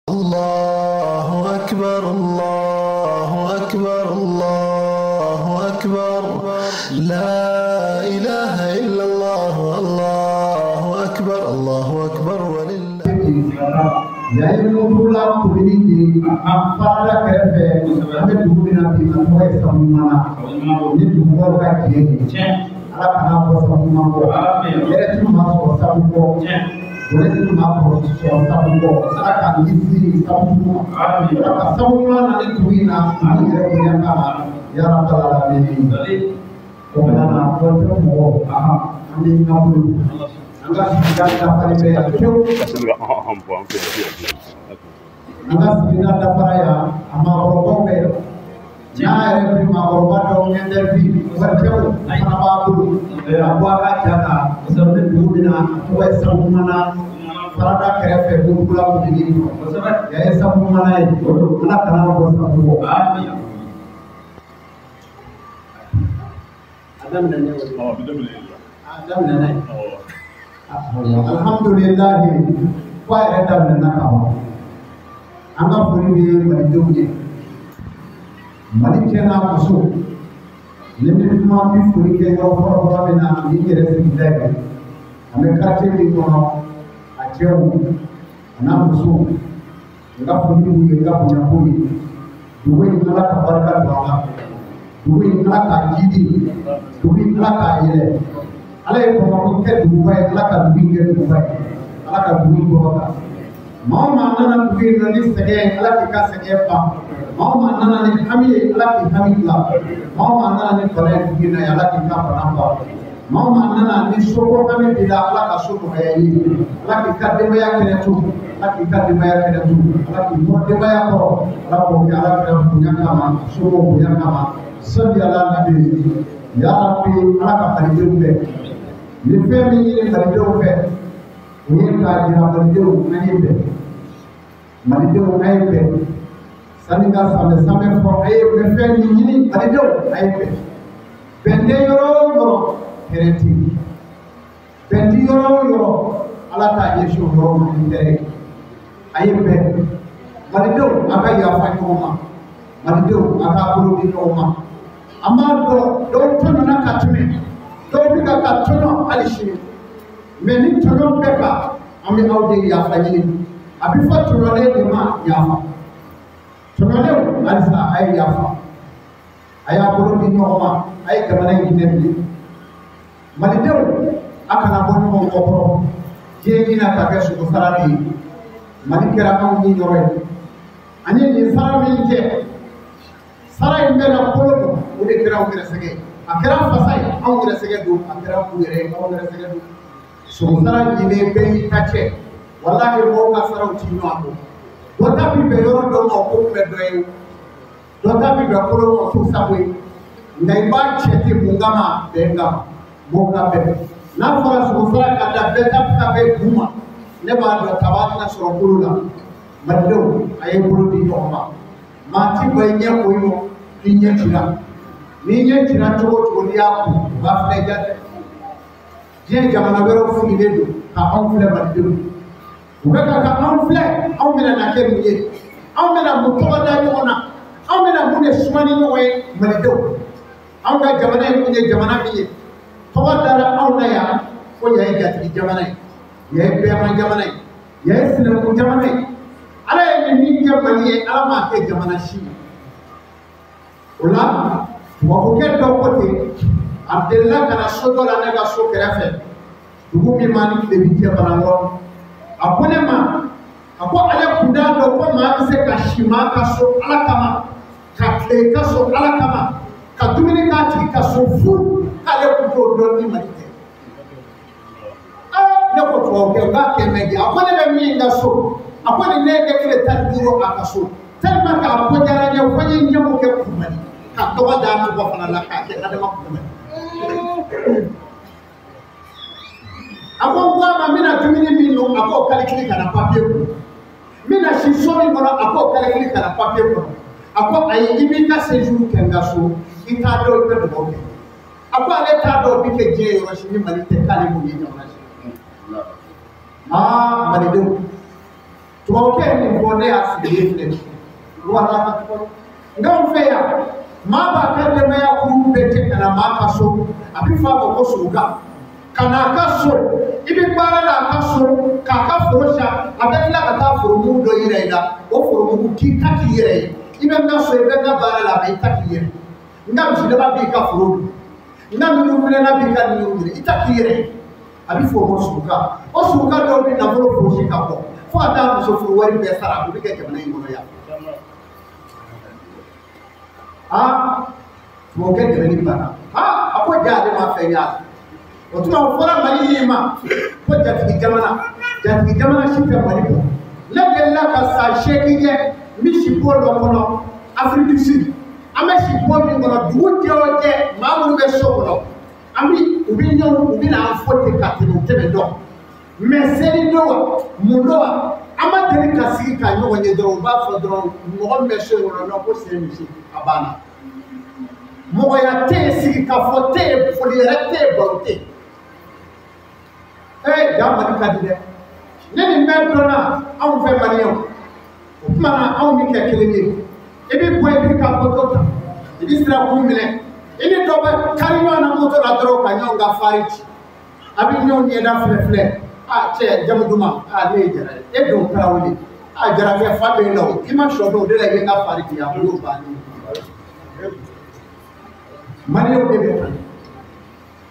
الله أكبر الله أكبر الله أكبر لا إله إلا الله الله أكبر الله أكبر ولله. Yayin mutula kubili a fara kɛrɛfɛ an bɛ dugu min na bi a tɔgɔ ye Samunana ni dugukolo ka tiɲɛ ye Ala kana bɔ Samunana kɔ yɛrɛ ti maa sɔrɔ sabu kɔ wɛrɛ ti maa sɔrɔ sabu kɔ Ala ka kisi sabu ma Ala ka sabu ɲuman na ni dugu in na ani yɛrɛ bonya kama ya rabbal alamin. O fana na fɔlɔ mɔgɔ an bɛ ɲɔgɔn bolo. An ka sigida dafalen bɛ yan pewu. An ka sigida dafara yan a maakɔrɔbaw bɛ yan. N'a yɛrɛ bi maakɔrɔba dɔw interview wɛrɛcɛw fana b'a bolo. A bɔ a ka ja kan n bɛ dugu min na a tɔgɔ ye Samunana farada kɛrɛfɛ Mutula kubili kɔnɔ. Yan ye Samunana ye Ala kana bɔ sabu kɔ. A daminɛ ne o de. A daminɛ n'a ye. Alhamdulilahi ko a yɛrɛ daminɛna ka ban. An ka foli bɛ malidenw ye. Mali cɛ n'a muso ni bɛ kuma bi foli kɛ yɔrɔ fɔlɔ-fɔlɔ min na ni yɛrɛ sigida ye. An bɛ quartier min kɔnɔ a cɛw a n'a musow n ka foli b'u ye n ka bonya b'u ye. Dugu in Ala ka barika don a la. Dugu in Ala k'a jidi. Dugu in Ala k'a yɛlɛ. Ala ye Bamakɔ kɛ duguba ye Ala ka dugu in kɛ duguba ye Ala ka dugu in kɔrɔta. Maa o maa nana dugu in na ni sɛgɛn ye Ala k'i ka sɛgɛn ban. Maa o maa nana ni hami ye Ala k'i hami dilan. Maa o maa nana ni bana ye dugu in na Ala k'i ka bana ban. Maa o maa nana ni soko hami b'i la Ala ka so nɔgɔya i ye. Ala k'i ka denbaya kɛnɛ to. Ala k'i ka denbaya kɛnɛ to. Ala k'i bɔ denbaya kɔrɔ. Ala k'o kɛ Ala kɛra bonya kama soko bonya kama. Sali ala nabi ya Rabbi Ala ka malidenw bɛɛ. Ni fɛn min ɲini malidenw fɛ o ye k'a jira malidenw an ye bɛn malidenw an ye bɛn sanni ka sanbɛ sanbɛ fɔ a ye bɛ fɛn min ɲini malidenw a ye bɛn bɛn tɛ yɔrɔ o yɔrɔ hɛrɛ tɛ yen bɛn tɛ yɔrɔ o yɔrɔ Ala k'a ɲɛsin o yɔrɔ ma ni hɛrɛ ye a ye bɛn malidenw a ka yafa ɲɔgɔn ma malidenw a k'a bolo di ɲɔgɔn ma an b'a dɔn dɔw tɔɲɔna ka tɛmɛ dɔw bɛ ka tɔɲɔ hali sini mɛ ni tɔɲɔ bɛɛ kan an bɛ aw de yafa ɲini a bɛ fɔ tɔɲɔlen de ma yafa tɔɲɔlenw halisa a ye yafa a y'a bolo di ɲɔgɔn ma a ye jamana in hinɛ bilen malidenw a kana bɔ ɲɔgɔn kɔ kɔrɔ diɲɛ ɲina ka kɛ sogo sara de ye Mali kɛra anw ni yɔrɔ ye an ye nin sara min kɛ sara in bɛ na kolo don o de kɛra anw gɛrɛsɛgɛ ye. A kɛra fasa ye anw gɛrɛsɛgɛ don a kɛra u yɛrɛ ye anw gɛrɛsɛgɛ don sogo sara ɲinɛ bɛɛ y'i ta cɛ walahi mɔgɔw ka saraw ti ɲɔgɔn kɔ dɔ ta bi bɛn yɔrɔ dɔ ma o ko kun bɛ dɔ ye dɔ ta bi bɛn kolo ma fo sago ye nka i b'a cɛ ten mun kama bɛn kama mɔgɔw ka bɛn n'a fɔra sogo sara ka da bɛɛ ta bɛ taa bɛn bu ma ne b'a dɔn kaba tɛna sɔrɔ kolo la malidenw a ye bolo di ɲɔgɔn ma maa ti bɔ i ɲɛ ko yen nɔ k'i ɲɛ cira. N'i ɲɛ cira cogo o cogo n'i y'a ko u b'a filɛ i ja tɛ diɲɛ jamana wɛrɛw sigilen don ka anw filɛ malidenw u bɛ ka anw filɛ anw bɛna na kɛ mun ye anw bɛna mun tɔgɔ da ɲɔgɔn na anw bɛna mun de suma ni ɲɔgɔn ye malidenw anw ka jamana in kun ye jamana min ye tɔgɔ dara anw na yan ko yan ye jatigi jamana ye yan ye bɛɛma jamana ye yan ye sinanku jamana ye Ala ye nin min kɛ Mali ye Ala m'a kɛ jamana si ye o la tubabukɛ dɔ ko ten a delila ka na so dɔ la ne ka so kɛrɛfɛ dugu min b'an ni tilebin cɛ Banankɔrɔ a ko ne ma a ko ale kun t'a dɔn ko maa bɛ se ka si maa ka so Ala kama ka tile ka so Ala kama ka dumuni k'a tigi ka so fu k'ale kun t'o dɔn ni Mali tɛ. Ne ko tubabukɛ u k'a kɛ mɛ di a ko ne bɛ min ka so a ko nin ne ye kɛ tile 15 a ka so tellement k'a ko diyara n ye fo n ye ɲɛmo kɛ Kulubali ka tɔgɔ d'a tɔgɔ fana la k'a kɛ Adama Kulubali. A ko n ko a ma n bɛna dumuni min dun a k'o calcul ka na papier kɔnɔ n bɛna si so min kɔnɔ a k'o calcul ka na papier kɔnɔ a ko ayi i b'i ka séjour kɛ n ka so i t'a dɔn i bɛ dugawu kɛ a ko ale t'a dɔn o bɛ kɛ diɲɛ yɔrɔ si ni Mali tɛ k'ale m'o ye jamana si. Aa malidenw Tubabukɛ ye nin fɔ ne y'a sigilen filɛ wala ka tɔgɔ nka anw fɛ yan maa b'a ka denbaya kuru bɛɛ cɛ ka na maa ka so a bɛ fɔ a ma ko sogoka ka na a ka so i bɛ baara la a ka so k'a ka foro siyan a bɛ tila ka taa foromugu dɔ yira i la o foromugu k'i ta k'i yɛrɛ ye i bɛ n ka so i bɛ n ka baara la mɛ i ta k'i yɛrɛ n ka misidaba b'i ka foro dun n ka minnu minɛna b'i ka minnu minɛ i ta k'i yɛrɛ ye a bɛ fɔ o ma sogoka o sogoka dɔw bɛ nafolo fosi ka bɔ fo ka taa muso furu wari bɛɛ sara o bɛ kɛ jamana in kɔnɔ yan. Aa tubabukɛ dɛmɛni banna aa a ko ja ale ma fɛn y'a la o tuma o fɔra Mali min ma ko jatigi jamana jatigi jamana si tɛ Mali kɔnɔ ne delila ka san 8 kɛ n bɛ si bon dɔ kɔnɔ Afrique du Sud an bɛ si bon min kɔnɔ dugu jɛ o jɛ maa minnu bɛ so kɔnɔ an bɛ u bɛ ɲɔgɔn u bɛ n'an fɔ ten ka tɛmɛ u tɛmɛ dɔn mɛ seli don wa mun don wa an ma deli ka sigi ka ɲɔgɔn ye dɔrɔn u b'a fɔ dɔrɔn mɔgɔ min bɛ so in kɔnɔ nɔ ko sen misi a banna mɔgɔya tɛ yen sigi ka fɔ tɛ yen foli yɛrɛ tɛ yen baro tɛ yen ee ja Mali ka di dɛ ne ni mɛn dɔnna anw fɛ maliyɛnw o tuma na anw bɛ kɛ kelen ye i bɛ bɔ i b'i ka moto ta i bɛ sirakun minɛ i ni dɔ bɛ kari ɲɔgɔn na moto la dɔrɔn ka ɲɔgɔn ka fari ci a bɛ ɲɔgɔn ɲɛda filɛ filɛ a cɛ jamu duman a ne ye Jara ye e don Tarawele a Jarakɛ fa bɛ yen nɔ i ma sɔ dɔn o de la i bɛ n ka fari ci a bolo bannen maliyɛnw de bɛ tan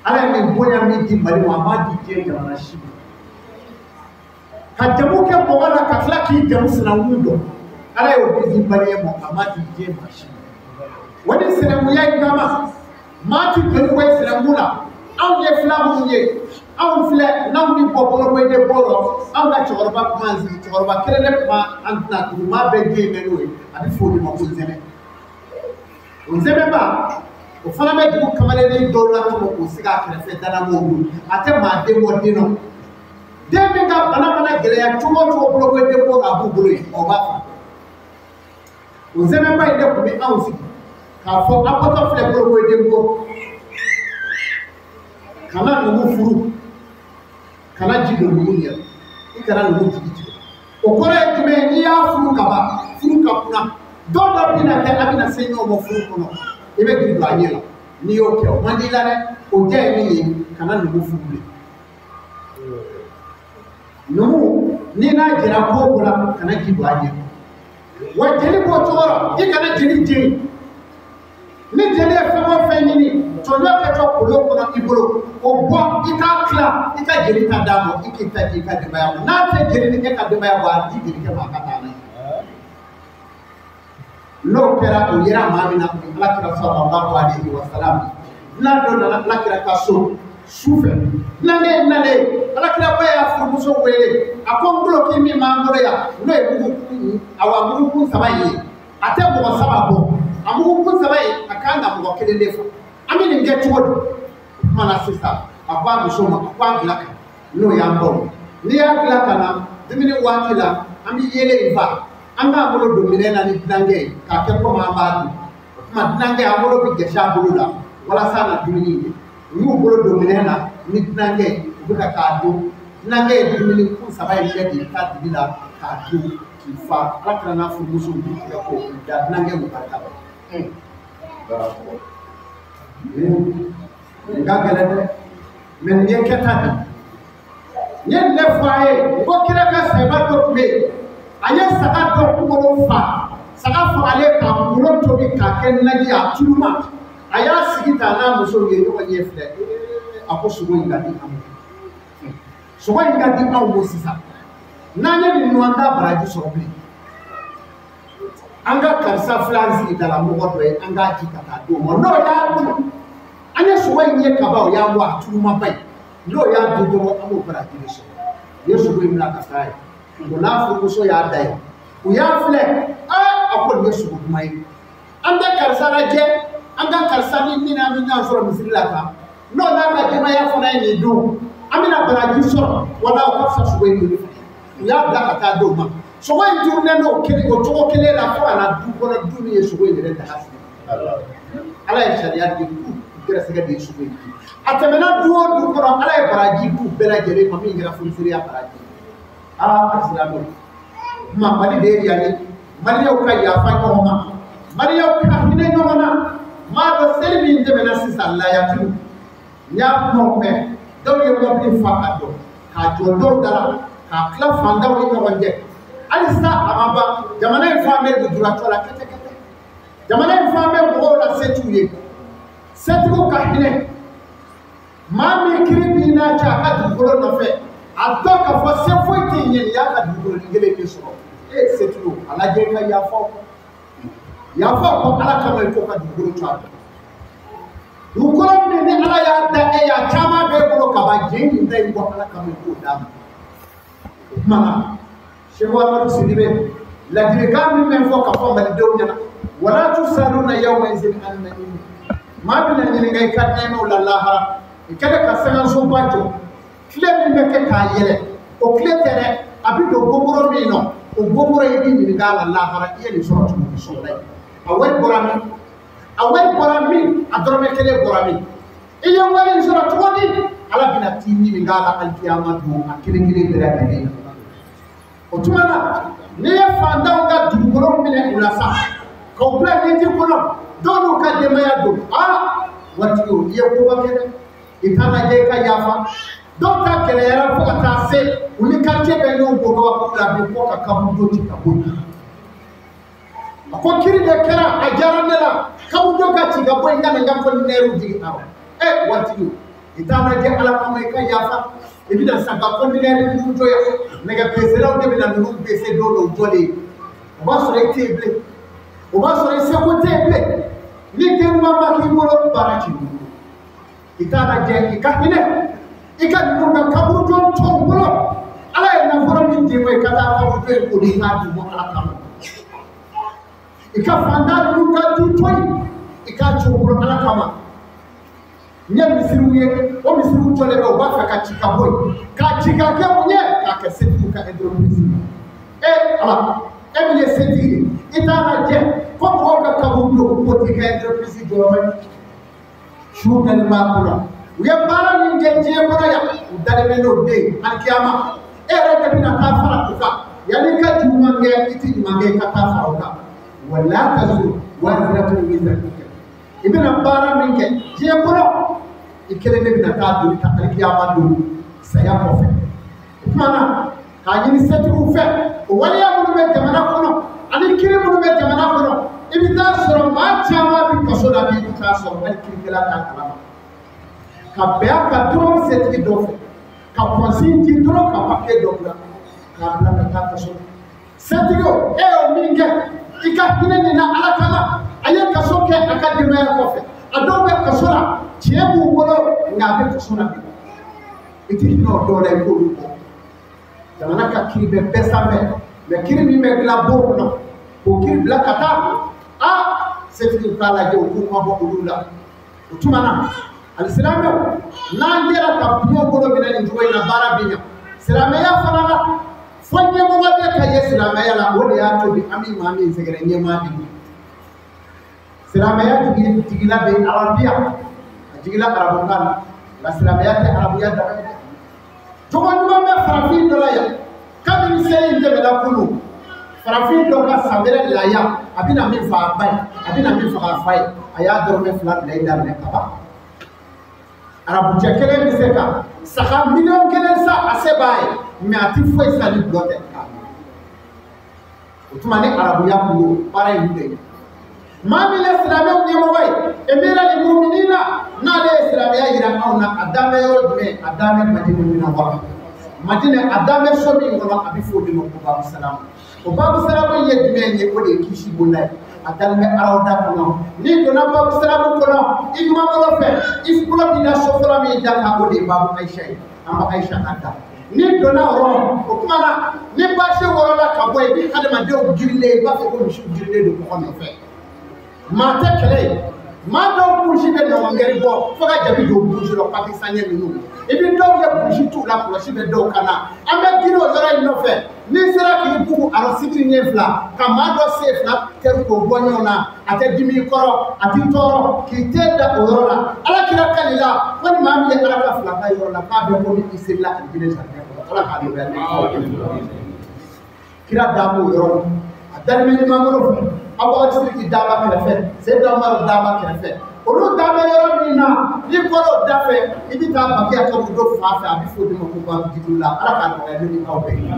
ala ye nin bonya min di Mali ma a m'a di diɲɛ jamana si ma ka jamu kɛ mɔgɔ la ka tila k'i jamu sinankun dɔn ala y'o de di maliyɛn ma a m'a di diɲɛ maa si ma o ni sinankunya in kama maa ti joli bɔ i sinankun la anw ye fila minnu ye anw filɛ n'anw ni bɔ boloko de bɔ rɔ anw ka cɛkɔrɔba kuma an sigi cɛkɔrɔba kelen de kuma an tɛna dugu maa bɛɛ den bɛ n'o ye a bɛ fɔ o de ma ko zɛmɛ o zɛmɛba o fana bɛ dugu kamalennin dɔw la tɔmɔ k'o sigi a kɛrɛfɛ danamɔgɔw bolo a tɛ maa den bɔ den nɔ den min ka bana mana gɛlɛya cogo o cogo boloko den bɔ a b'u bolo yen o b'a fa o zɛmɛba in de tun bɛ anw sigi k'a fɔ a bɔtɔ filɛ boloko den bɔ kana numu furu kana ji don numu ɲɛ i kana numu jigi tigɛ o kɔrɔ ye jumɛn ye n'i y'a furu ka ban furu ka kunna don dɔ bɛna kɛ a bɛna se ɲɔgɔn ma furu kɔnɔ i bɛ k'i don a ɲɛ la n'i y'o kɛ o man di i la dɛ o diya ye min ye kana numu furu bilen numu n'i n'a jɛra ko o ko la kana ji don a ɲɛ wa jeli b'o cogo la i kana jeli jeni ni jeli ye fɛn o fɛn ɲini tɔɲɔ kɛtɔ kolon kɔnɔ i bolo o bɔ i k'a tila i ka jeli ta d'a ma i k'i ta di i ka denbaya ma n'a tɛ jeli ni e ka denbaya bɔ a di jelikɛ ma a ka taa n'a ye n'o kɛra o yera maa min na o ye Alakira sallallahu alayhi wa salam n'a dɔ nana Alakira ka so su fɛ dunankɛ nalen Alakira ba y'a furumuso wele a ko n bolo k'i min b'an bolo yan n'o ye mugu awa mugukun 3 ye a tɛ mɔgɔ 3 bɔ a mugukun 3 ye a kan ka mɔgɔ kelen de fa an bɛ nin kɛ cogo di o kuma na sisan a ko a muso ma a ko a dilan ka n'o y'an baw n'i y'a dilan ka na dumuni waati la an bɛ yelen in fa an k'an bolo don minɛn na ni dunankɛ ye k'a kɛ komi an b'a dun o tuma dunankɛ an bolo bɛ gɛsi a bolo la walasa na dumuni in kɛ u y'u bolo don minɛn na ni dunankɛ ye u bɛ ka k'a dun dunankɛ ye dumuni kun 3 in bɛɛ de ta dibi la k'a dun k'i fa Ala kɛra n'a furumuso b'u tigɛ ko k'u da dunankɛ m'u barika dɔn. Nin ka gɛlɛn dɛ mɛ nin ye kɛta de ye n ye nin de fɔ a ye n ko kira ka sɛba dɔ tun bɛ yen a ye saga dɔ kunkolo fa saga fagalen k'a kunkolo tobi k'a kɛ naji a tuluma a y'a sigi ta n'a muso ye ɲɔgɔn ɲɛ filɛ a ko sogo in ka di anw ma sogo in ka di anw ma sisan n'an ye nin ɲɔgɔn t'a baraji sɔrɔ bilen an ka karisa filɛ an sigidala mɔgɔ dɔ ye an k'a ci ka taa d'o ma n'o y'a dun an ye sogo in ye kaban o y'an bɔ a tulumaba ye n'o y'a dun dɔrɔn an b'o baraji de sɔrɔ u ye sogo in bila ka taa ye o n'a furumuso y'a da ye u y'a filɛ aa a ko nin ye sogo duman ye an bɛ karisa lajɛ an ka karisa ni min an bɛ ɲɔgɔn sɔrɔ misiri la tan n'o n'a ka denbaya fana ye nin dun an bɛna baraji sɔrɔ wala o ka fisa sogo in dun u y'a bila ka taa d'o ma sogo in turunnen don o cogo kelen la fo ka na du kɔnɔ du min ye sogo in yɛrɛ daga sigi ala ye sariya di k'u gɛrɛsɛgɛ de ye sogo in di a tɛmɛna du o du kɔnɔ ala ye baraji d'u bɛɛ lajɛlen ma min kɛra furusiriya baraji aa a silamɛw Kuma Mali de ye yan ye, Maliyɛnw ka yafa ɲɔgɔn ma, Maliyɛnw ka hinɛ ɲɔgɔn na. Maa dɔ seli min tɛmɛna sisan layatiw, n y'a kumaw mɛn, dɔw ye mɔbili fa ka jɔ, k'a jɔ dɔw da la, k'a tila fantanw ni ɲɔgɔn cɛ. Halisa a ma ban, jamana in fan bɛɛ lujuratɔ la kɛtɛ kɛtɛ. Jamana in fan bɛɛ mɔgɔw la se t'u ye. Setigiw ka hinɛ. Maa min kiri b'i n'a cɛ a ka dugukolo nɔfɛ, a dɔn k'a fɔ se foyi tɛ yen, nin y'a ka dugukolo kelen de sɔrɔ. E setigiw, a lajɛ i ka yafa o yafa ko Ala kama i k'o ka dugukolo to a la. Dugukolo min ni Ala y'a da e y'a caman b'e bolo ka ban, jɛn nin da in bɔ Ala kama i k'o d'a ma. O tuma na, Seku Amadu Sidibe, ladilikan min bɛ fɔ ka fɔ malidenw ɲɛna, wala tusaluna yawma izin an na'im. Maa bɛna ɲininka i ka nɛɛmaw la lahara, i kɛlen ka sangasoba jɔ, tile min bɛ kɛ k'a yɛlɛ, o tile tɛ dɛ, a bɛ don gogoro min nɔ, o gogoro i bɛ ɲininka a la lahara, i ye nin sɔrɔ cogo di sɔrɔla yen? A wari bɔra min? A wari bɔra min? A dɔrɔmɛ kelen bɔra min? I ye wari in sɔrɔ cogo di? Ala bɛna t'i ɲininka a la alikiyama don a kelen kelen bɛɛ lajɛlen na. O tuma na, n'i ye fantanw ka dugukolo minɛ u la sa, k'o bila ɲɛji kɔnɔ, dɔw n'u ka denbaya don, aa waritigiw, i ye koba kɛ dɛ, i t'a lajɛ i ka yafa. Dɔw ta gɛlɛyara fo ka taa se u ni quartier bɛɛ ɲɔgɔn bɔ kabakuru la bi fo ka kaburudo ci ka bɔ yen. A ko kiri de kɛra, a diyara ne la, kaburudo ka ci ka bɔ yen, n ka na n ka kɔntinɛriw jigin a rɔ. Ɛ waritigiw, i t'a lajɛ Ala kama i ka yafa. I bɛna san ka kɔntinɛri ninnu jɔ yan, nɛgɛ peselaw de bɛna ninnu pese don dɔw jɔlen, o b'a sɔrɔ i tɛ yen bilen, o b'a sɔrɔ i seko tɛ yen bilen. Ni den ɲuman ma k'i bolo, baara t'i bolo. I t'a lajɛ i ka hinɛ i ka ninnu ka kaburudo tɔw bolo. Ala ye nafolo min d'i ma, i ka taa kaburudo in koli i k'a d'u ma Ala kama. I ka fantan ninnu ka du to yen, i k'a ci u bolo Ala kama. N ye misiriw ye, o misiriw jɔlen bɛ, u b'a fɛ ka ci ka bɔ yen, k'a ci ka kɛ mun ye? K'a kɛ setigiw ka entreprise ye. E Ala, e min ye setigi ye, i t'a lajɛ ko mɔgɔw ka kaburu don k'o t'i ka entreprise jɔyɔrɔ ye. Su dalen b'a kunna, u ye baara min kɛ diɲɛ kɔnɔ yan, u dalen bɛ n'o den ye alikiyama. E yɛrɛ de bɛna taa fara u kan, yanni i ka juguman kɛ, i ti ɲuman kɛ, i ka taa fara u kan. Wala taziru waziratun wizra ukhra. I bɛna baara min kɛ diɲɛ kɔnɔ, i kelen de bɛna taa doni ta alikiyama don saya kɔfɛ. O tuma na, k'a ɲini setigiw fɛ, o waleya minnu bɛ jamana kɔnɔ ani kiri minnu bɛ jamana kɔnɔ, i bɛ taa sɔrɔ maa caman bɛ kaso la bi, i bɛ taa sɔrɔ hali kirikɛla t'a kalama. Ka bɛn a kan dɔrɔn setigi dɔ fɛ, ka consigne di dɔrɔn, ka papier dɔ bila, k'a bila ka taa kaso la. Setigi o, e y'o min kɛ, i ka hinɛ nin na Ala kama. A ye kaso kɛ a ka denbaya kɔfɛ, a dɔw bɛ kaso la, tiɲɛ b'u bolo, nka a bɛ kaso la bi. I ti hinɛ o dɔw la, i k'olu bɔ. Jamana ka kiri bɛ bɛɛ sanfɛ, mɛ kiri min bɛ dilan bon kɔnɔ, k'o kiri bila ka taa, aa setigiw k'a lajɛ, u k'u mabɔ olu la. O tuma na, alisilamɛw, n'an jɛra ka piɲɛw bolo minɛ nin cogo in na, baara bɛ ɲa. Silamɛya fana la, fo ɲɛmɔgɔ bɛ ka ye silamɛya la, o de y'a to bi an bɛ maa min sɛgɛrɛ ɲɛmaa de ye. Silamɛya jigila bɛ arabuya, a jigila arabukan na, nka silamɛya tɛ arabuya dama ye dɛ. Jogo ɲuman bɛ farafin dɔ la yan, kabini seli in tɛmɛna kunun, farafin dɔ ka san wɛrɛ laya, a bɛna min faga a ba ye, a bɛna min faga a fa ye, a y'a dɔrɔmɛ 2 bila i daminɛ ka ban. Arabucɛ kelen bɛ se ka saga 1,000,000 san, a se b'a ye, mɛ a ti foyi san ni gulɔ tɛ k'a min. O tuma ni arabuya kun don, baara in tɛ ɲɛ. Maa min ye silamɛw ɲɛmɔgɔ ye, emira ni muminina, n'ale ye silamɛya yira anw na, a dan bɛ yɔrɔ jumɛn? A dan bɛ Madina Munawwara. Madina, a dan bɛ so min kɔnɔ, a bɛ fɔ o de ma ko Babu Salamu. O Babu Salamu ye jumɛn ye? O de ye kisi bonda ye. A dalen bɛ arawda kɔnɔ. N'i donna Babu Salamu kɔnɔ, i numanbolo fɛ, i bolo b'i la so fɔlɔ min da kan, o de ye Babu Ayisa ye. An bɛ Ayisa ka da. N'i donna o rɔ, o tuma na, ni baasi wɔrɔla ka bɔ yen, ni adamadenw girinnen, i b'a fɔ ko misiw girinnen don kɔgɔ nɔfɛ. Maa tɛ kɛlɛ ye. Maa dɔw kurusi bɛ ɲɔgɔngɛri bɔ fo ka jabi don kurusi la, pakistaniyɛn ninnu. I bɛ dɔw ye kurusi t'u la, kɔlɔsi bɛ dɔw kan na. An bɛ girin o yɔrɔ in nɔfɛ. N'i sera k'i bugu a rɔ sibiri ɲɛ 2, ka maa dɔ sen 2 kɛri k'o bɔ ɲɔgɔn na, a tɛ dimi i kɔrɔ, a t'i tɔɔrɔ, k'i ten da o yɔrɔ la. Ala kira kali la, ko ni maa min ye Ala ka fila ka yɔrɔ la, k'a bɛ komi i selila alijinɛ jardin kɔnɔ. Ala k'a nɔgɔya ne ye. Kira d'a m'o yɔrɔ la a dalen bɛ ɲuman bolo fɛ Abubakar Sidiki d'a ma kɛrɛfɛ Seyidina Umaru d'a ma kɛrɛfɛ olu da bɛ yɔrɔ min na n'i bɔra o da fɛ i bɛ taa Bakiya kaburudo fan fɛ a bɛ f'o de ma ko Babu la Ala k'a nɔgɔya ne ni aw bɛɛ ye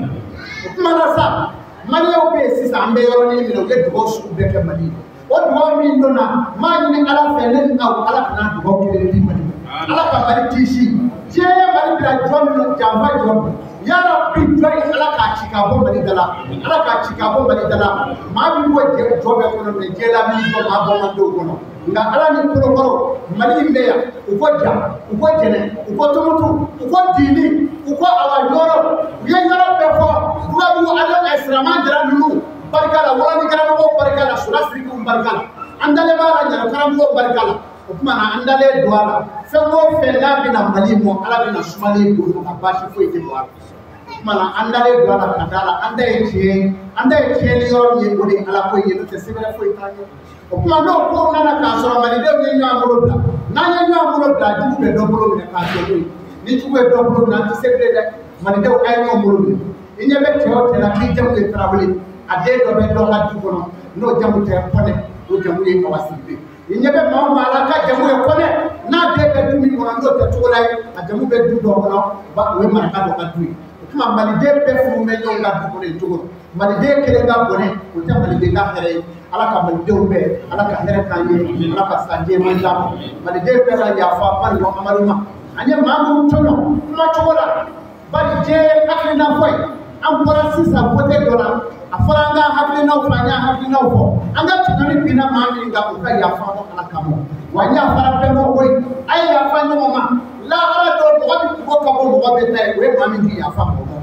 o kuma na sa maliyɛnw bɛ yen sisan an bɛ yɔrɔnin min na u ye dugawu sugu bɛɛ kɛ Mali ye o dugawu min donna n b'a ɲini Ala fɛ ne ni aw Ala kana dugawu kelen di Mali ma Ala ka Mali kisi diɲɛ ye Mali bila jɔn min na janfa jɔn min yarabi jɔn in Ala k'a ci k'a bɔ Mali da la Ala k'a ci k'a bɔ Mali da la maa min bɔ jɔ bɛɛ kɔnɔ mɛ diɲɛ la min jɔ maa bɔ man d'o kɔnɔ nka Ala ni kolokɔrɔ Mali in bɛ yan u ko Ja u ko Jɛnɛ u ko Tumutu u ko Dini u ko awa yɔrɔ u ye yɔrɔ bɛɛ fɔ Dugabugu Adama Siraman Jara ninnu barika la Wolonin karamɔgɔw barika la Sura Sirikiw barika la an dalen b'a la Ɲaro karamɔgɔw barika la o tuma na an dalen don a la fɛn o fɛn n'a bɛna Mali mɔ Ala bɛna sumalen don a baasi foyi tɛ bɔ a la o tuma na an dalen don a la ka da la an da ye tiɲɛ ye an da ye tiɲɛni yɔrɔ min ye o de ye Ala ko ye n'o tɛ sɛbɛn foyi t'an ye o tuma n'o kow nana k'a sɔrɔ malidenw ye ɲɔgɔn bolo bila n'an ye ɲɔgɔn bolo bila jugu bɛ dɔ bolo minɛ k'a jɔ n'o ye ni jugu ye dɔ bolo minɛ an tɛ se bilen dɛ malidenw a ye ɲɔgɔn bolo minɛ i ɲɛ bɛ cɛ o cɛ la k'i jamu ye Tarawele a den dɔ bɛ dɔ ka du kɔnɔ n'o jamu tɛ Kɔnɛ o jamu ye Awa Sidibe i ɲɛ bɛ maa o maa la ka jamu ye Kɔnɛ n'a den bɛ du min kɔnɔ n'o tɛ Togola ye a jamu bɛ du dɔ kɔnɔ o ye maraka dɔ ka du ye o tuma maliden bɛɛ furu bɛ ɲɔgɔn ka du kɔnɔ yen cogo maliden kelen ka bɔnɛ o tɛ maliden ka hɛrɛ ye Ala ka malidenw bɛɛ Ala ka hɛrɛ k'an ye Ala ka san jɛman d'an ma maliden bɛɛ ka yafa Mali Amadu ma an ye maa minnu tɔɲɔ kuma cogo la bari diɲɛ hakilina fɔ ye an bɔra sisan vote dɔ la a fɔra an ka hakilinaw fɔ an y'a hakilinaw fɔ an ka tɔɲɔni binna maa min kan o ka yafa ma Ala kama wa n yafara bɛɛ ma koyi a ye yafa ɲɔgɔn ma lahara dɔ mɔgɔ min bɔ ka bɔ mɔgɔ bɛ taa ye o ye maa min ti yafa mɔgɔ ma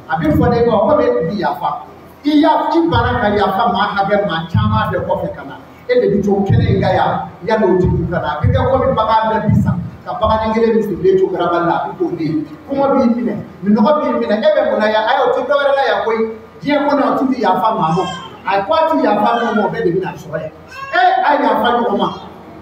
a bɛ fɔ de ma ko bɛ bi yafa i ya i banna ka yafa maa hakɛ maa caman bɛɛ kɔfɛ ka na e de bɛ to kɛnɛ in kan yan yanni o tigi ka na a bɛ kɛ komi bagan bɛɛ bi sa ka baganin kelen min sirilen to garabali la a bɛ k'o de ye kɔngɔ b'i minɛ minɔgɔ b'i minɛ e bɛ mun na yan ayi o tɛ dɔwɛrɛ la yan koyi diɲɛ kɔnɔ o ti yafa maa ma a ko a ti yafa ɲɔgɔn ma o bɛɛ de bɛna sɔrɔ yan e a ye yafa ɲɔgɔn ma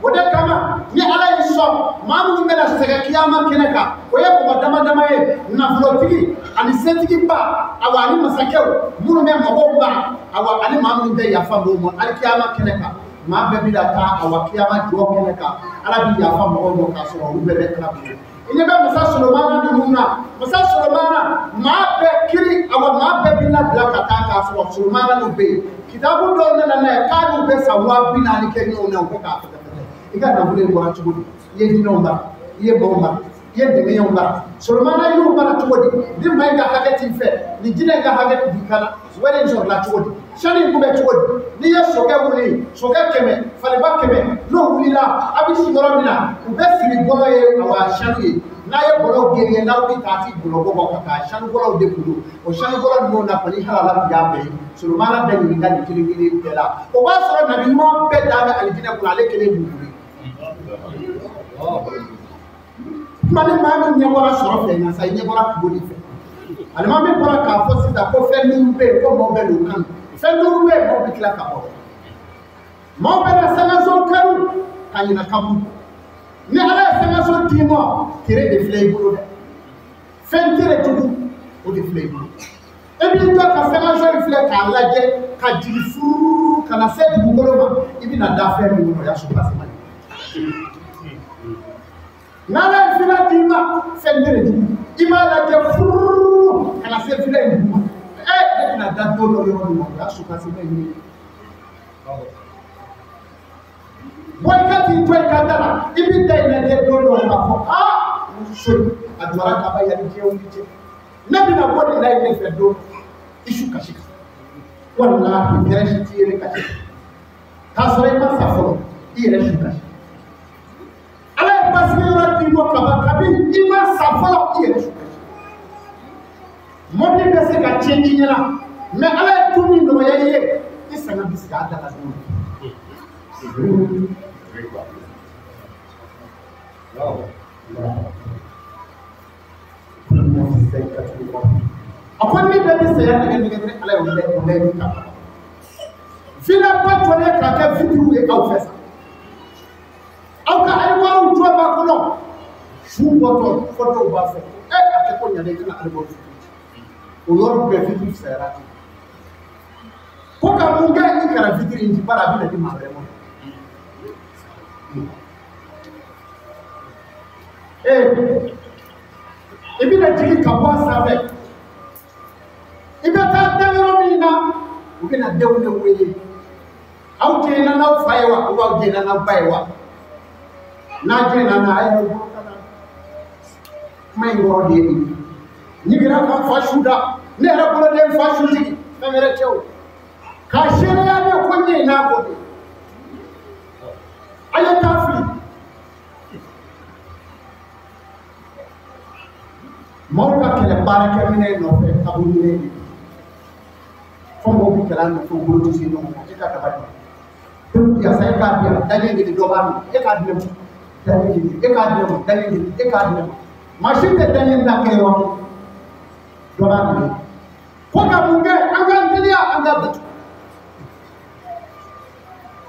o de kama ni Ala y'i sɔn maa minnu bɛna sɛgɛn kiyama kɛnɛ kan o ye mɔgɔ dama dama ye nafolotigi ani setigiba awa ani masakɛw minnu bɛ mɔgɔw mara awa ani maa minnu bɛ yafa mɔgɔw ma hali kiyama kɛnɛ kan maa bɛɛ bɛna taa awa kiyama jɔ kɛnɛ kan Ala bɛ yafa mɔgɔw ma k'a sɔrɔ olu bɛɛ bɛ Ala bolo i ɲɛ bɛ masa Solomana ninnu na masa Solomana maa bɛɛ kiri awa maa bɛɛ bɛna bila ka taa k'a sɔrɔ Solomana n'u bɛ yen kitabu dɔw nana n'a ye k'a n'u bɛ san 40,000 kɛ ɲɔgɔn na u bɛ k'a fɛgɛ fɛgɛ i ka nafolo in bɔra cogo di i ye jinɛw mara i ye maaw mara i ye dɛmɛɲɛw mara Solomana y'u mara cogo di ni maa in ka hakɛ t'i fɛ ni jinɛ in ka hakɛ b'i kan na wari in sɔrɔla cogo di sanu in kun bɛ cogo di n'i ye sokɛ wuli sokɛ 100 faliba 100 n'o wulila a bɛ si yɔrɔ min na u bɛ siri bɔlɔ ye awa sanu ye n'a ye bɔlɔ geren n'aw bɛ taa ti bɔlɔ bɔ ka taa sanu bɔlɔw de kun don o sanu bɔlɔ ninnu na kɔni halala tun y'a bɛɛ ye Solomana bɛɛ ɲininka nin kelen kelen bɛɛ la o b'a sɔrɔ nabi ɲuman bɛɛ dan bɛ alijinɛ kɔnɔ ale kelen b'u bolo kuma ni maa min ɲɛ bɔra sɔrɔ fɛ nka sa i ɲɛ bɔra kungo de fɛ alimami bɔra k'a fɔ sisan ko fɛn duuru bɛ yen ko maaw bɛ n'o kanu fɛn duuru bɛ yen maaw bɛ tila ka bɔ maaw bɛ na sangaso kanu ka ɲinɛ kaburu ni Ala ye sangaso d'i ma tere de filɛ i bolo dɛ fɛn tere jugu o de filɛ i bolo e b'i jɔ ka sangaso in filɛ k'a lajɛ ka jigin furu ka na se dugukolo ma i bɛna da fɛn min kɔnɔ o y'a sɔrɔ n'Ala ye fila d'i ma fɛn tere jugu i m'a lajɛ furu ka na se fila in duguma e ne bɛna da don dɔ yɔrɔ min ma o y'a sɔrɔ in ye bɔ i ka t'i to i ka da la i b'i da in lajɛ don dɔ k'a fɔ aa so in a jɔra ka ban yanni diɲɛ wuli cɛ ne bɛna bɔ nin la in de fɛ don i su kasi kan walahi hɛrɛ si t'i ye ne kasi k'a sɔrɔ i ma sa fɔlɔ i yɛrɛ su kasi Ala ye basigi yɔrɔ d'i ma kaban kabini i ma sa fɔlɔ i yɛrɛ su kasi mɔbili bɛ se ka tiɲɛ i ɲɛna mɛ Ala ye du min nɔgɔya i ye i sanga bɛ sigi a da la don a ko ni bɛɛ bɛ saya nɛgɛ nɛgɛ ni Ala ye o layidu ta villaba jɔlen k'a kɛ fitiriw ye aw fɛ sa aw ka alimariw jɔ b'a kɔnɔ su bɔtɔ fɔ dɔw b'a fɔ e a tɛ ko ɲa dɛ i kana alimari fitiri o yɔrɔ bɛɛ fitiri fisayara ten. Ko ka mun kɛ i kɛra fitiri in ci bari a bɛ na di maa wɛrɛ ma. I bɛna jigin ka bɔ a sanfɛ. I bɛ taa da yɔrɔ min na, u bɛna denw de wele. Aw jɛnna n'aw fa ye wa, ou aw jɛnna n'aw ba ye wa? N'a jɛnna n'a a y'aw bolo ka na. Kuma in kɔrɔ de ye nin ye. Ni kɛra ka n fa su da, ne yɛrɛ bolo de ye n fa su jigin, fɛn wɛrɛ tɛ o. K'a seereya ne ko n ye n'a kɔ de. A ye taa fili. Maaw ka kɛlɛ baarakɛminɛn nɔfɛ kaburu minɛn de. Fo mɔgɔw bɛ kɛlɛ nɔfɛ u bolo tɛ se ɲɔgɔn ma. E ka daba di. Pewu di yan sa e k'a di yan daɲɛ kelen dɔ b'a minɛ e k'a di ne ma daɲɛ kelen e k'a di ne ma daɲɛ kelen e k'a di ne ma. Maa si tɛ daɲɛ da kɛ yɔrɔ kelen dɔ b'a minɛ. Ko ka mun kɛ an k'an teliya an k'a datugu.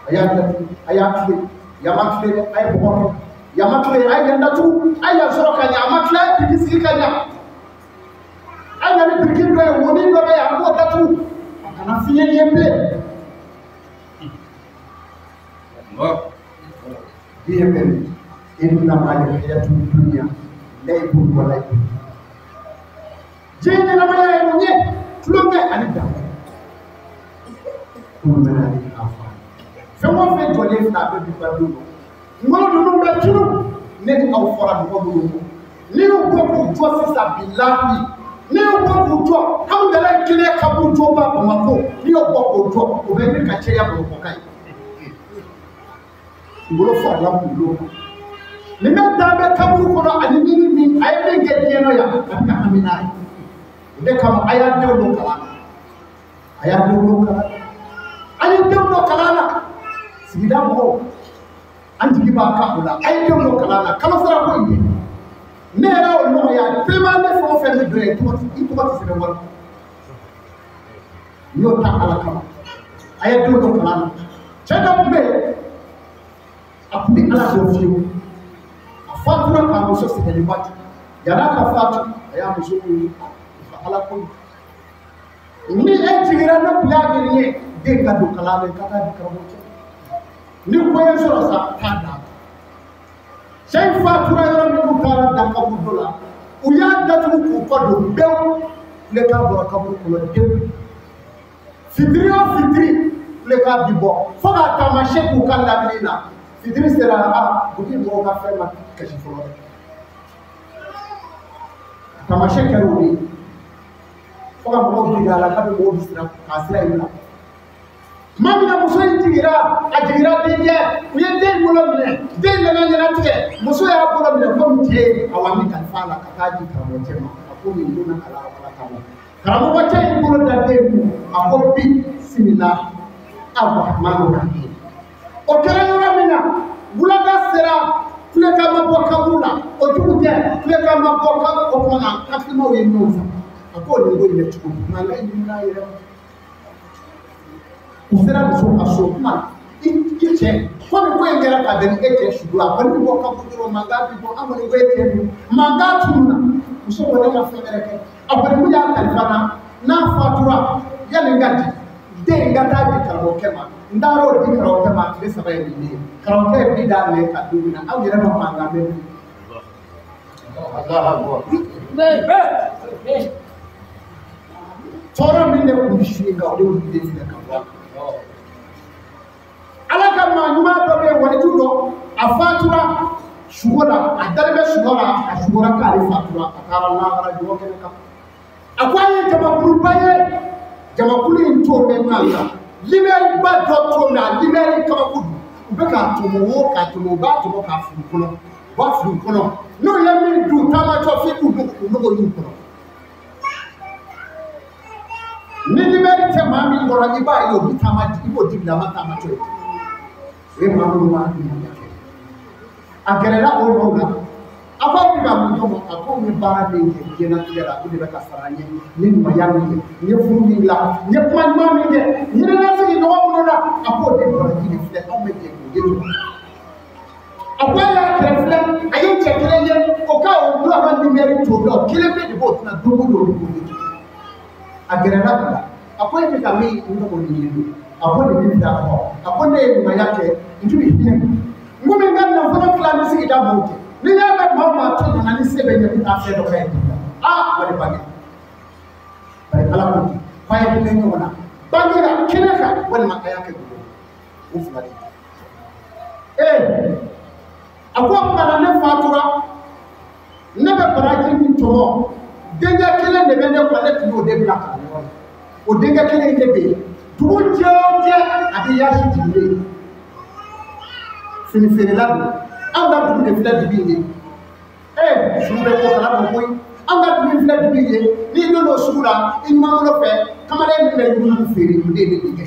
A y'a datugu a y'a tile yan ma tile dɛ a ye bɔgɔ kɛ yan ma tile a ye yan datugu a ye yan sɔrɔ ka ɲɛ a ma tile a ye biriki sigi ka ɲɛ. A ye na ni biriki dɔ ye wonin dɔ bɛ yen a b'o datugu a kana fiɲɛ ye bilen. Diɲɛ bɛ innama al-hayatu dunya laibun wa laibun. Diɲɛ ɲɛnamaya ye mun ye? Tulonkɛ ani danbe. Kulu bɛ na ni a fa. Fɛn o fɛn jɔlen filɛ a bɛɛ bi ban don dɔ. Ngolo ninnu bɛ tunu ne ni aw fɔra mɔgɔ minnu kɔ. N'i y'u bɔ k'u jɔ sisan bilahi n'i y'u bɔ k'u jɔ hamudalayi kelen kaburu jɔba Bamakɔ n'i y'o bɔ k'o jɔ o bɛ ɲini ka caya Bamakɔ ka ye. Ngolo farala kunkolo kan. Nin bɛ dan bɛ kaburu kɔnɔ ani ni min a ye min kɛ diɲɛ nɔ yan a bɛ ka hami n'a ye. O de kama a y'a denw don kalan na. A y'a denw don kalan na. A ye denw don kalan na. Sigida mɔgɔw an jigi b'a kan o la a ye denw don kalan na kalo sara ko in ye. Ne yɛrɛ y'o nɔgɔya vraiment ne fɛn o fɛn bɛ don yen i tɔgɔ tɛ sɛbɛn wari. N y'o ta Ala kama. A ye denw don kalan na. Cɛ dɔ tun bɛ yen a tun bɛ Ala dɔn fiyewu. A fatura k'a muso sɛgɛnni waati. Yann'a ka fatu a y'a muso wele ka Ala ko ni e jiginra ne tun y'a ɲini ye den ka don kalan na ka taa di karamɔgɔ cɛ. Ni ko ye sɔrɔ sa t'a d'a ma. Cɛ in fatura yɔrɔ min k'u taara da kaburu dɔ la u y'a datugu k'u kɔ don pewu kulekan bɔra kaburu kɔnɔ dewu. Fitiri o fitiri kulekan bi bɔ fo k'a taamasiyɛn k'u ka lamini na. Fitiri sera a butigi mɔgɔw ka fɛn ma kasi fɔlɔ dɛ. Taamasiyɛn kɛra o de ye fo ka mɔgɔw jigin a la k'a bɛ mɔgɔw bi siran k'a sira in bila. Tuma min na muso in jiginra a jiginra denkɛ u ye den bolo minɛ den nana ɲɛnatigɛ muso y'a bolo minɛ komi cɛ ye a wa min kalifa a la ka taa di karamɔgɔcɛ ma a ko nin donna kalan ala kama karamɔgɔcɛ y'i bolo da den kun a ko bi simila arahmani rahim. O kɛra yɔrɔ min na wulada sera kulekan ma bɔ kaburu la o dugu jɛ kulekan ma bɔ kaburu o tuma na hakilimaw ye ɲɔgɔn sɔrɔ a k'o nin ko in bɛ cogo di mankan in ɲinina yɛrɛ ma. U sera muso ka so kuma i cɛ komi ko in kɛra ka bɛn ni e cɛ su don a kɔni bɛ bɔ kaburu dɔrɔn mankan bɛ bɔ an kɔni ko e cɛ dun mankan tununna muso ko ne ma fɛn wɛrɛ kɛ a kɔni ko y'a kalifa n na n'a fatura yanni n ka di den n ka taa di karamɔgɔkɛ ma n taara o di karamɔgɔkɛ ma tile 3 ye nin ye karamɔgɔkɛ ye bi d'a minɛ ka don min na aw yɛrɛ ma mankan mɛn bi. Tɔɔrɔ min de tun bɛ su in kan o de wulilen filɛ ka bɔ a kan. Ala ka maa ɲuman dɔ bɛ yen waliju dɔ a fatura sugo la a dalen bɛ sugo la a sugora k'ale fatura a taara lahara jɔ kɛnɛ kan. A ko an ye jamakuluba ye jamakulu in t'o mɛn ɲɔgɔn kan limɛriba dɔ t'o mɛn a limɛri kabako don u bɛ k'a tɔmɔ o k'a tɔmɔ u b'a tɔmɔ k'a fili kɔnɔ u b'a fili kɔnɔ n'u ye min dun taamatɔ f'i k'u nɔgɔ y'u kɔnɔ. Ni limɛri tɛ maa min kɔrɔ i b'a ye o bɛ taama i b'o di bila a ma taamatɔ ye o ye maa minnu b'a ɲuman kɛ. A gɛrɛla o dɔw la a ko aw bɛ ka mun dɔn a ko n ye baara min kɛ diɲɛlatigɛ la o de bɛ ka sara n ye n ye ɲumanya min kɛ n ye furu min dilan n ye kuma ɲuman min kɛ n ye n lasigi ɲɔgɔn minnu na a k'o de baraji de filɛ anw bɛ jɛ k'o de dɔn. A ko a y'a kɛrɛ filɛ a ye cɛ kelen ye o ka o don a ka limɛri t'o dɔn kelen bɛ de b'o tɛna don o don o de b'o de dɔn. A gɛrɛla u la A ko e bɛ ka min n bɛ k'o ɲini a ko nin bɛ taa kɔ a ko ne ye ɲumanya kɛ n tun bɛ hinɛ n ko min ka nafolo tila ni sigida m'o kɛ ni y'a mɛn maa o maa tɛ nana ni se bɛ ɲɛ bɛ taa fɛn dɔ kɛ aa wale bange bari ala ko ten k'a ye hinɛ ɲɔgɔn na bange la kɛnɛ kan walima a y'a kɛ dugu o fila de ee a ko bana ne fatura ne bɛ baraji min tɔmɔ denkɛ kelen de bɛ ne kɔ ne tun y'o de bila kalanyɔrɔ la o denkɛ kelen in de bɛ yen dugu jɛ o jɛ a bɛ yaasi jigin ne ye fini feerela don an ka dugu de filɛ dugu in ye ee sugu bɛ ko kalama koyi an ka dugu in filɛ dugu in ye n'i donna o sugu la i ɲuman bolo fɛ kamalen min bɛ yuguyugu feere o de ye ne denkɛ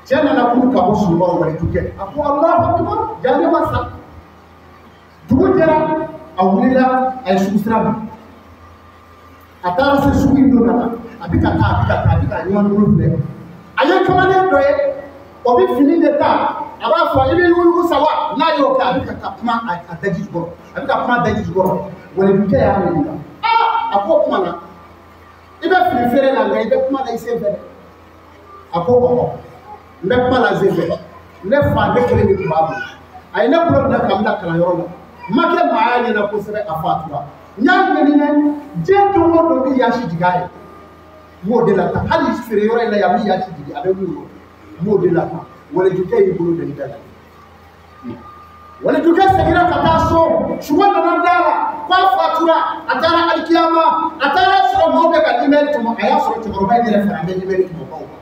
cɛ nana kuru ka bɔ sunɔgɔ walijukɛ a ko Alahu akibaru ja ne ma sa dugu jɛra a wulila a ye sugu sira minɛ a taara se sugu in don na a bɛ ka taa a bɛ ka taa a bɛ ka ɲɔgɔn bolo filɛ a ye kamalen dɔ ye o bɛ fini de ta a b'a fɔ i bɛ yuguyugu sa wa n'a y'o kɛ a bɛ ka taa kuma a daji jukɔrɔ a bɛ ka kuma daji jukɔrɔ walijukɛ y'a ɲininka aa a ko o kuma na i bɛ fini feere la nka i bɛ kuma la i sen fɛ dɛ a ko ɔhɔ n bɛ kuma la sen fɛ ne fa ne kelen de tun b'a bolo a ye ne bolo minɛ ka n bila kalanyɔrɔ la n ma kɛ maa ɲɛna kosɛbɛ a fatura n y'a ɲininka diɲɛ don o don n bɛ yaasi jigin a ye n b'o de la tan hali feere yɔrɔ in na yan n bɛ yaasi jigin a bɛ mun yɔrɔ n b'o de la tan walijukɛ y'i bolo da i da la walijukɛ seginna ka taa so sugo nana da la k'a fatura a taara alikiyama a taara sɔrɔ maaw bɛ ka limɛri tɔmɔ a y'a sɔrɔ cɛkɔrɔba in yɛrɛ fara an bɛ limɛri tɔmɔbaw kan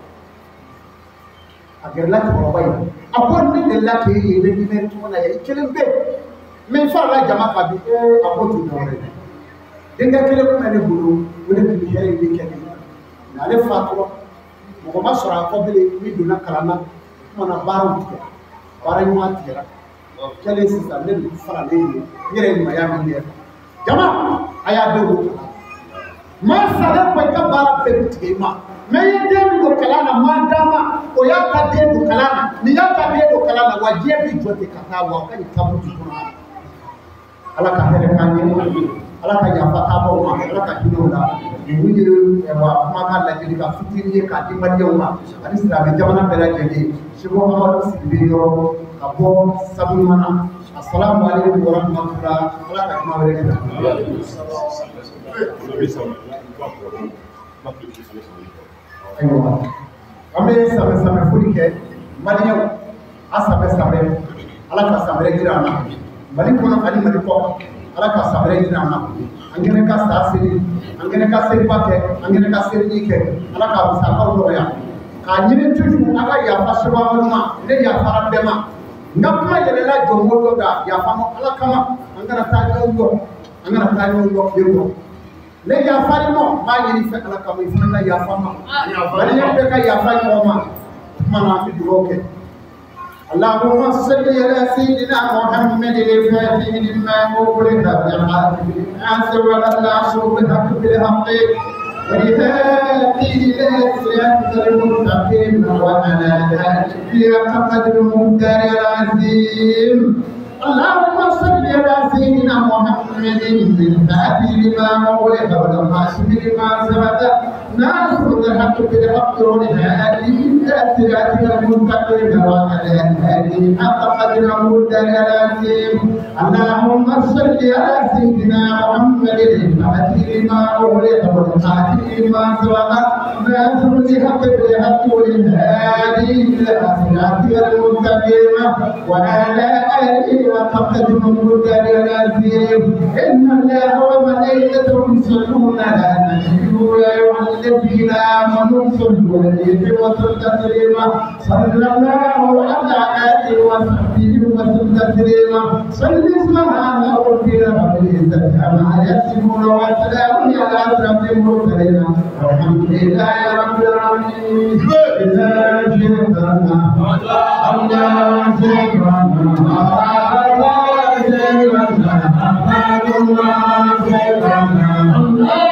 a gɛrɛla cɛkɔrɔba in a ko ne delila k'e ye i bɛ limɛri tɔmɔ na yan i kelen bɛ mɛ n farala jama kan bi ee a ko tun dɔwɛrɛ ye denkɛ kelen kun bɛ ne bolo o de tun bɛ hɛrɛ in de kɛ ne la ale fatura mɔgɔ ma sɔrɔ a kɔ bilen min donna kalan na o kuma na baaraw tigɛra baara ɲuman tigɛra o kɛlen sisan ne de faralen ye n yɛrɛ ye ɲumanya min kɛ jama a y'a denw don kalan maa salen kɔ i ka baara bɛɛ bɛ tigɛ i ma mɛ i ye den min don kalan na maa d'a ma o y'a ka den don kalan na nin y'a ka den don kalan na wa diɲɛ b'i jɔ ten ka taa wa o ka nin taabolo di kɔnɔ ala ka hɛrɛ k'an ye ala ka yafa taabaw ma ala ka hinɛ u la nin ye wa kumakan ladilikan fitinin ye k'a di maliyɛnw ma ani silamɛ jamana bɛɛ lajɛlen Seko Amadu Sidibe yɔrɔ ka bɔ Sabuɲuman asalamu aleykum wa rahmatulah ala ka kuma wɛrɛ jira. Ayiwa an bɛ samɛ samɛ foli kɛ maliyɛnw a samɛ samɛ ala ka san wɛrɛ jira an na Mali kɔnɔ ani Mali kɔ ala ka san wɛrɛ jira an na an kɛnɛ ka sa seli an kɛnɛ ka seliba kɛ an kɛnɛ ka seliji kɛ ala ka musakaw nɔgɔya k'a ɲini toujours a ka yafa Seko Amadu ma ne yafara bɛɛ ma n ka kuma yɛlɛla jɔnko dɔ kan yafa ma ala kama an kana taa ɲɔgɔn yɔ an kana taa ɲɔgɔn yɔ tile kɔrɔ ne yafari ma n b'a ɲini fɛ ala kama i fana ka yafa ma maliyɛn bɛɛ ka yafa ɲɔgɔn ma o tuma na an bɛ dugawu kɛ. اللهم صل على سيدنا محمد الفاتح لما أغلق والخاتم لما سبق الناصر بالحق بالحق والهادي إلى صراطك المستقيم وعلى آله حق قدر المقدار العظيم. اللهم صل على سيدنا محمد الفاتح لما أغلق والخاتم لما سبق ناصر الحق بالحق والهادي إلى صراطك المستقيم وعلى آله حق قدر المقدار العظيم. اللهم صل على سيدنا محمد الفاتح لما أغلق والخاتم لما سبق ناصر الحق بالحق والهادي إلى صراطك المستقيم وعلى آله حق قدر المقدار العظيم. إن الله وملائكته يصلون على النبي يا أيها الذين آمنوا صلوا عليه وسلموا تسليما. صلى الله على آله وصحبه وسلم تسليما. صل سبحان ربك رب العزة عما يصفون وسلام على أشرف المرسلين والحمد لله رب العالمين. إذا شئتنا الله شكرا الله شكرا الله شكرا الله.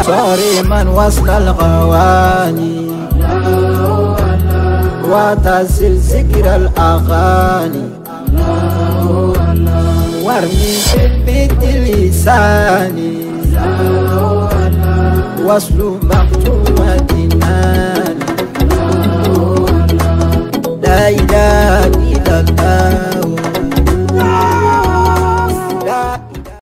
صارما وسط الغواني وتسل ذكر الأغاني وارمي بيت لساني وصل مختومة.